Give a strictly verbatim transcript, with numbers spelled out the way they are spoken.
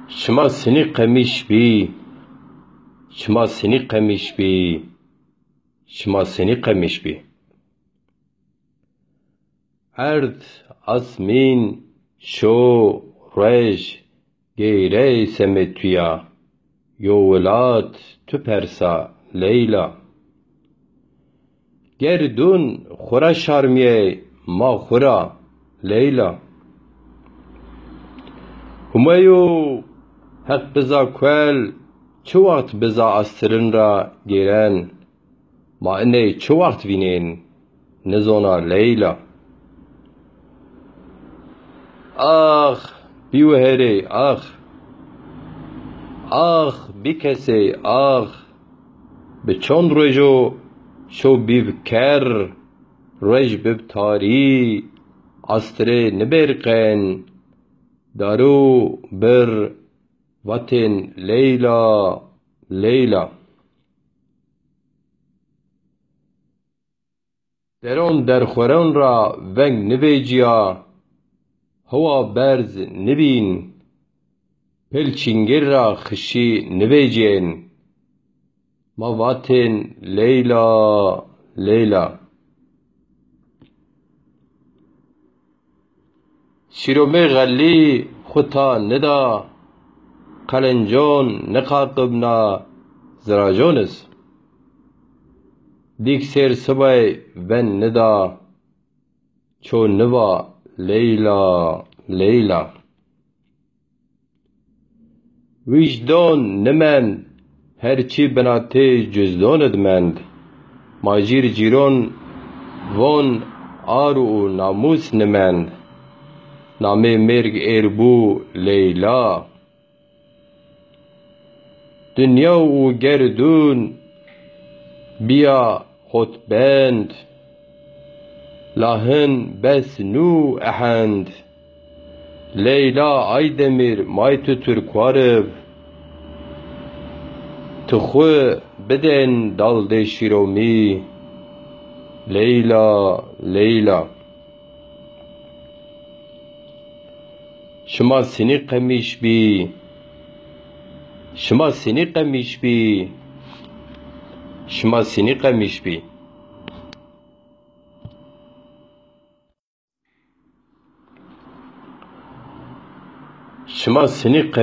Şima sinî qemîş bî, şima sinî qemîş bî, şima sinî qemîş bî. Erd, asmîn, şo, ruej, geyrey semê tu ya. Yo welat tu persa, Leyla. Gerdûn xwu ra şarmîyey, ma xwu ra, Leyla. Humeyo heq biza kuel, çi waxt biza astirin ra gêren? Ma iney çi waxt vînên? Nizona Leyla. Ax, bîweherey ax. Ax, bîkesey ax. Bi çond ruejo şew bîb kerr, ruej bib tarî, astirê nibêrqen, daro bir vatên Leyla, Leyla. Deron derxweron ra veng nivêcîya, hewa berz nibîn, pil çingir ra xişî nivêcên. Ma vatên Leyla, Leyla. Şîromê xelî xwu ta nida, qelencon niqaqibna zirajon iz. Dîk sêr sibay ven nida, ço niva Leyla, Leyla. Wijdon nimend, her çî binatê cuzdon id mend. Ma jîr cîron von, ar û namûs nimend. Namê mêrg êr bû Leyla. Dinya û gerdûn bîya hotbend. La hin bes nû ehend. Leyla Aydemîr, may tu Tirkwar ib. Tu xwu bidên daldê Şîromî. Leyla, Leyla. Şima sinî qemîş bî. Şima sinî qemîş bî. Şima sinî qemîş bî. Şima sinî qe-